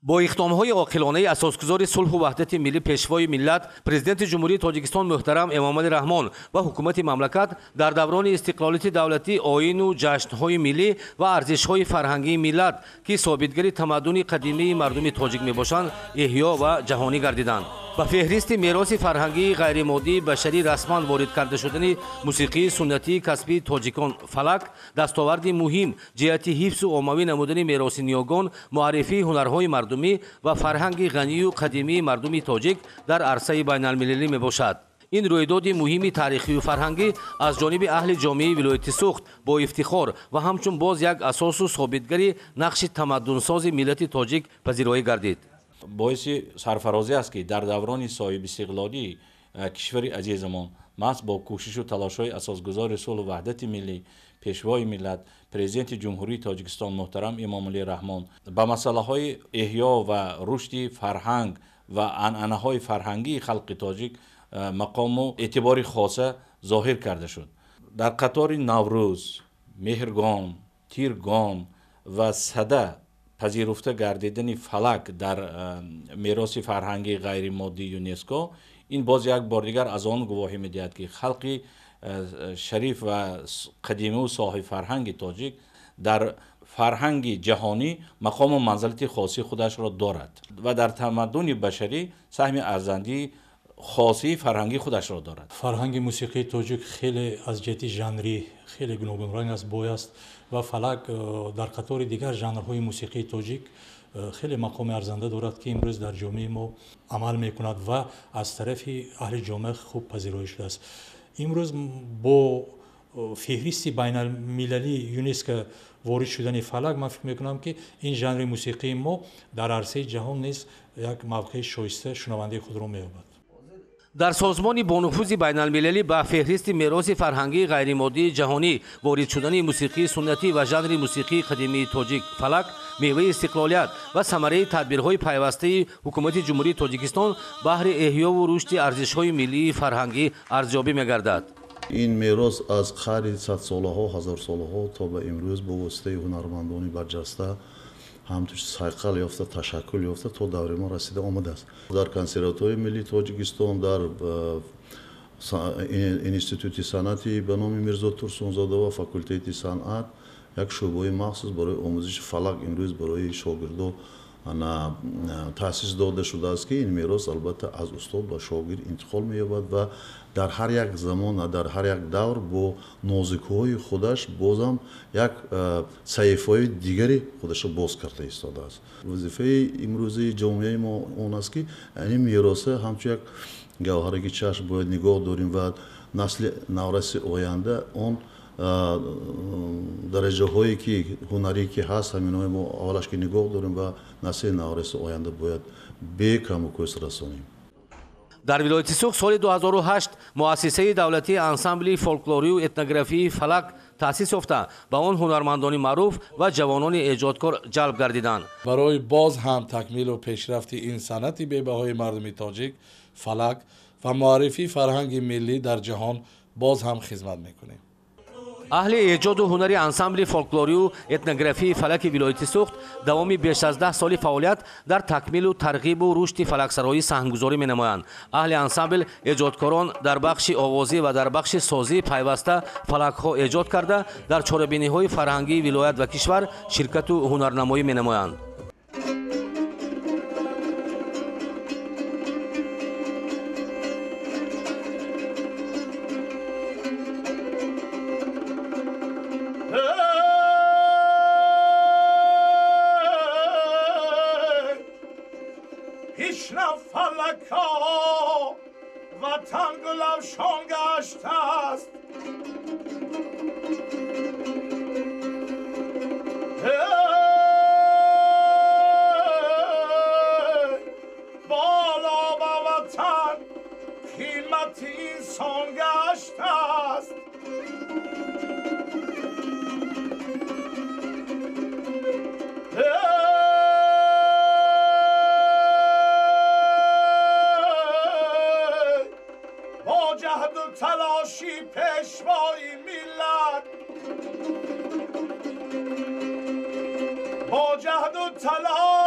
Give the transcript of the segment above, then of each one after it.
Бо иқдомҳои оқилонаи асосгузори сулҳу ваҳдати миллӣ, пешвои миллат, президенти Ҷумҳурии Тоҷикистон муҳтарам Эмомалӣ Раҳмон ва ҳукумати мамлакат дар даврони истиқлолияти давлатӣ оину ҷашнҳои миллӣ ва арзишҳои фарҳангии миллат, ки собитгари тамаддуни қадимии мардуми тоҷик мебошанд, эҳё ва ҷаҳонӣ гардиданд. Ба феҳристи мероси фарҳангии ғайримоддии башарӣ расман ворид карда шудани мусиқии суннатии касбии тоҷикон фалак дастоварди муҳим ҷиҳати ҳифзу оммавӣ намудани мероси ниёгон, муаррифии ҳунарҳои мардумӣ ва фарҳанги ғанию қадимии мардуми тоҷик дар арсаи байналмилалӣ мебошад. Ин рӯйдоди муҳими таърихию фарҳангӣ аз ҷониби аҳли ҷомеаи вилояти Суғд бо ифтихор ва ҳамчун боз як асосу собитгари нақши тамаддунсози миллати тоҷик пазироӣ гардид. Боиси сарфарозӣ аст, ки дар даврони соҳибистиқлолии кишвари азизамон маҳз бо кӯшишу талошҳои асосгузори сулҳу ваҳдати миллӣ, пешвои миллат, президенти Ҷумҳурии Тоҷикистон муҳтарам Эмомалӣ Раҳмон ба масъалаҳои эҳё ва рушди фарҳанг ва анъанаҳои фарҳангии халқи тоҷик мақому эътибори хоса зоҳир карда шуд. Дар қатори Наврӯз, Меҳргон, Тиргон ва Сада пазируфта гардидани фалак дар мероси фарҳангии ғайримоддии ЮНЕСКО ин боз як бор дигар аз он гувоҳӣ медиҳад, ки халқи шариф ва қадимию соҳибфарҳанги тоҷик дар фарҳанги ҷаҳонӣ мақому манзилати хоси худашро дорад ва дар тамаддуни башарӣ саҳми арзандии хосии фарҳангии худашро дорад. Фарҳанги мусиқии тоҷик хеле аз ҷиҳати жанрӣ хеле гуногунранг аст, бой аст ва фалак дар қатори дигар жанрҳои мусиқии тоҷик хеле мақоми арзанда дорад, ки имрӯз дар ҷомеаи мо амал мекунад ва аз тарафи аҳли ҷомеа хуб пазироӣ шудааст. Имрӯз бо феҳристи байналмилалии ЮНЕСКО ворид шудани фалак ман фикр мекунам, ки ин жанри мусиқии мо дар арсаи ҷаҳон низ як мавқеи шоиста шунавандаи худро меёбад. Дар созмони бонуфузи байналмилалӣ ба феҳристи мероси фарҳангии ғайримоддии ҷаҳонӣ ворид шудани мусиқии суннатӣ ва жанри мусиқии қадимии тоҷик фалак меваи истиқлолият ва самараи тадбирҳои пайвастаи ҳукумати Ҷумҳурии Тоҷикистон баҳри эҳёву рушди арзишҳои миллии фарҳангӣ арзёбӣ мегардад. Ин мерос аз қарни садсолаҳо, ҳазорсолаҳо то ба имрӯз бо воситаи ҳунармандони барҷаста ҳамтуш сайқал ёфта, ташаккул ёфта то даври мо расида омадааст. Дар Консерваторияи миллии Тоҷикистон, дар Институти санъати ба номи Мирзо Турсунзода ва факултети санъат як шӯъбаи махсус барои омӯзиши фалак имрӯз барои шогирдо таъсис дода шудааст, ки ин мерос албатта аз устод ба шогирд интиқол меёбад ва дар ҳар як замон, дар ҳар як давр бо нозикиҳои худаш бозам як саҳифаҳои дигари худашро боз карда истодааст. Вазифаи имрӯзаи ҷомеаи мо он аст, ки ин мероса ҳамчун як гавҳараки чашм бояд нигоҳ дорем ва насли навраси оянда он дараҷаҳое ки ҳунарӣ ки ҳаст, ҳаминҳои мо аввалаш ки нигоҳ дорем ва насли навраси оянда бояд бекаму кӯст расонем. Дар вилояти Суғд соли 2008 муассисаи давлатии ансамбли фолклорию этнографии фалак таъсис ёфта, ба он ҳунармандони маъруф ва ҷавонони эҷодкор ҷалб гардиданд. Барои боз ҳам такмилу пешрафти ин санъати бебаҳои мардуми тоҷик фалак ва муаррифии фарҳанги миллӣ дар ҷаҳон боз ҳам хизмат мекунем. Аҳли эҷоду ҳунари ансамбли фолклорию этнографии фалаки вилояти Суғд давоми беш аз 10 соли фаъолият дар такмилу тарғибу рушди фалаксароӣ саҳмгузорӣ менамоянд. Аҳли ансамбл эҷодкорон дар бахши овозӣ ва дар бахши созӣ пайваста фалакҳо эҷод карда, дар чорабиниҳои фарҳангии вилоят ва кишвар ширкату ҳунарнамоӣ менамоянд. با جهد و تلاشی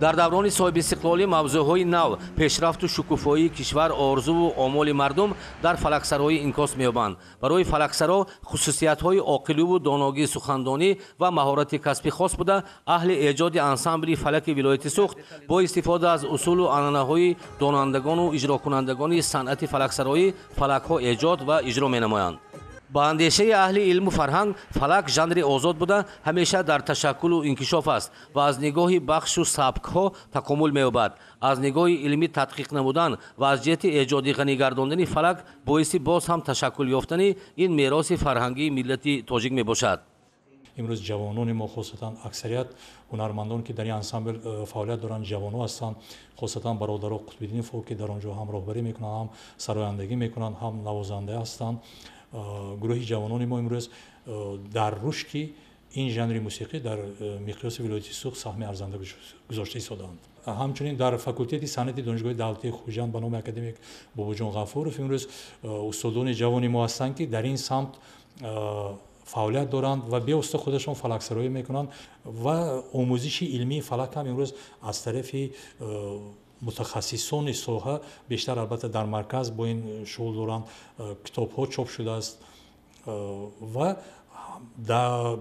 Дар даврони соҳибистиқлолӣ мавзӯъҳои нав, пешрафту шукуфоии кишвар, орзуву омоли мардум дар фалаксароӣ инъикос меёбанд. Барои фалаксаро хусусиятҳои оқиливу доногии сухандонӣ ва маҳорати касбӣ хос буда, аҳли эҷоди ансамбли фалаки вилояти Суғд бо истифода аз усулу анъанаҳои донандагону иҷрокунандагони санъати фалаксароӣ фалакҳо эҷод ва иҷро менамоянд. Ба андешаи аҳли илму фарҳанг, фалак жанри озод буда, ҳамеша дар ташаккулу инкишоф аст ва аз нигоҳи бахшу сабкҳо такомул меёбад. Аз нигоҳи илмӣ тадқиқ намудан ва аз ҷиҳати эҷоди ғанӣ гардондани фалак боиси боз ҳам ташаккул ёфтани ин мероси фарҳангии миллати тоҷик мебошад. Имрӯз ҷавонони мо, хосатан аксарият ҳунармандон, ки дар ин ансамбл фаъолият доранд, ҷавонҳо ҳастанд, хосатан бародаро Қутбиддинов, ки дар он ҷо ҳам роҳбарӣ мекунанд, ҳам сарояндагӣ мекунанд, ҳам навозанда ҳастанд. Гурӯҳи ҷавонони мо имрӯз дар рушди ин жанри мусиқӣ дар миқёси вилояти Суғд саҳми арзанда гузошта истодаанд. Ҳамчунин дар факултети санъати Донишгоҳи давлатии Хуҷанд ба номи академик Бобоҷон Ғафуров имрӯз устодони ҷавони мо ҳастанд, ки дар ин самт фаъолият доранд ва бевосита худашон фалаксароӣ мекунанд ва омӯзиши илмии фалак ҳам имрӯз аз тарафи мутахассисони соҳа бештар, албатта, дар марказ бо ин шуғл доранд, китобҳо чоп шудааст ва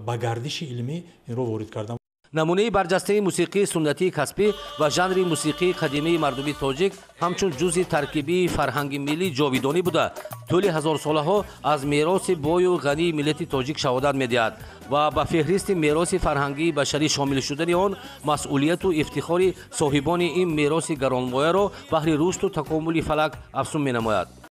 ба гардиши илмӣ инро ворид кардам. Намунаи барҷастаи мусиқии суннатии касбӣ ва жанри мусиқии қадимаи мардуми тоҷик ҳамчун ҷузъи таркибии фарҳанги миллӣ ҷовидонӣ буда, тӯли ҳазорсолаҳо аз мероси бою ғании миллати тоҷик шаҳодат медиҳад ва ба феҳристи мероси фарҳангии башарӣ шомил шудани он масъулияту ифтихори соҳибони ин мероси гаронмояро баҳри рушду такомули фалак афзун менамояд.